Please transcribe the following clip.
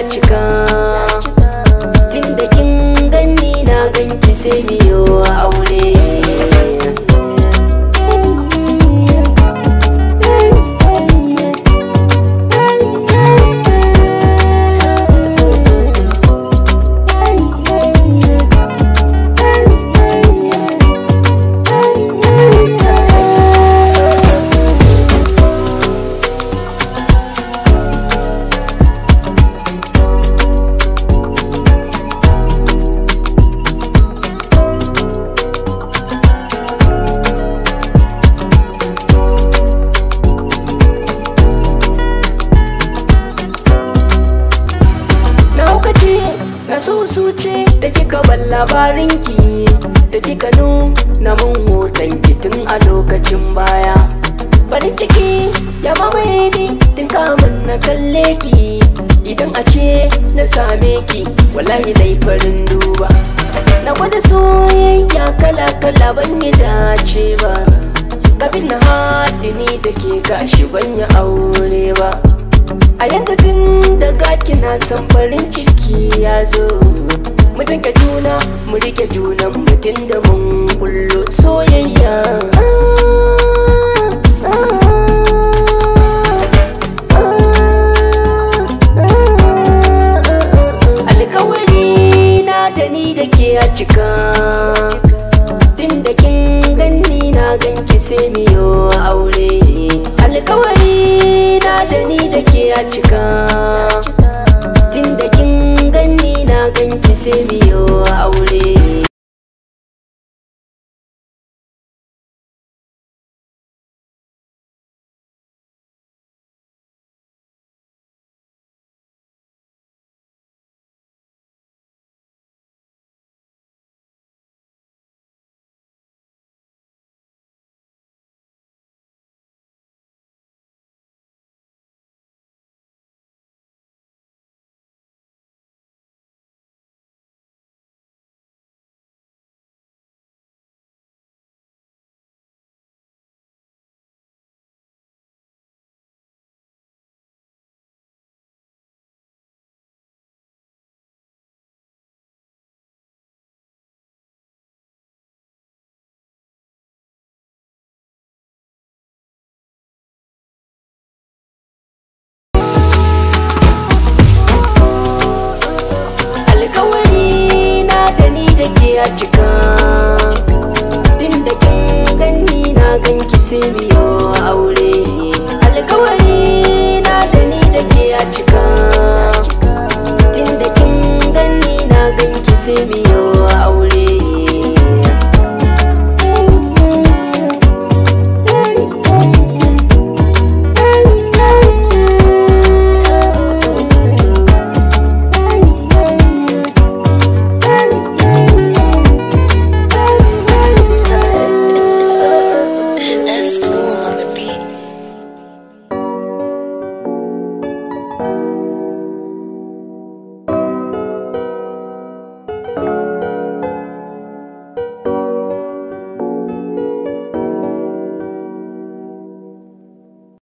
ya cika. Tunda kin ganni na ganki sai miyo aure. Na susuce da kika ban labarinki, da kika nuna mun hotonki tun a lokacin baya. Farin ciki ya mamaye ni tun kamun na kalle ki. Idan a ce na same ki, wallahi dai farin duba. Na gwada soyayya kala-kala ban yi dace ba. Kafin na haɗu ni da ke gashi ban yi aure ba. A yanzu tun daga kina san farin ciki ya zo. Mu dinka juna, mu rike junan mu tun da mun kullo soyayya. Alkawari na da ni da ke ya cika. Tun da kin ganni na ganki sai miyo aure. Alkawari na da ni da ke ya cika. Tunda kin ganni na ganki sai miyo aure. Alkawari na da ni da ke ya cika. Tunda kin ganni na ganki sai miyo aure.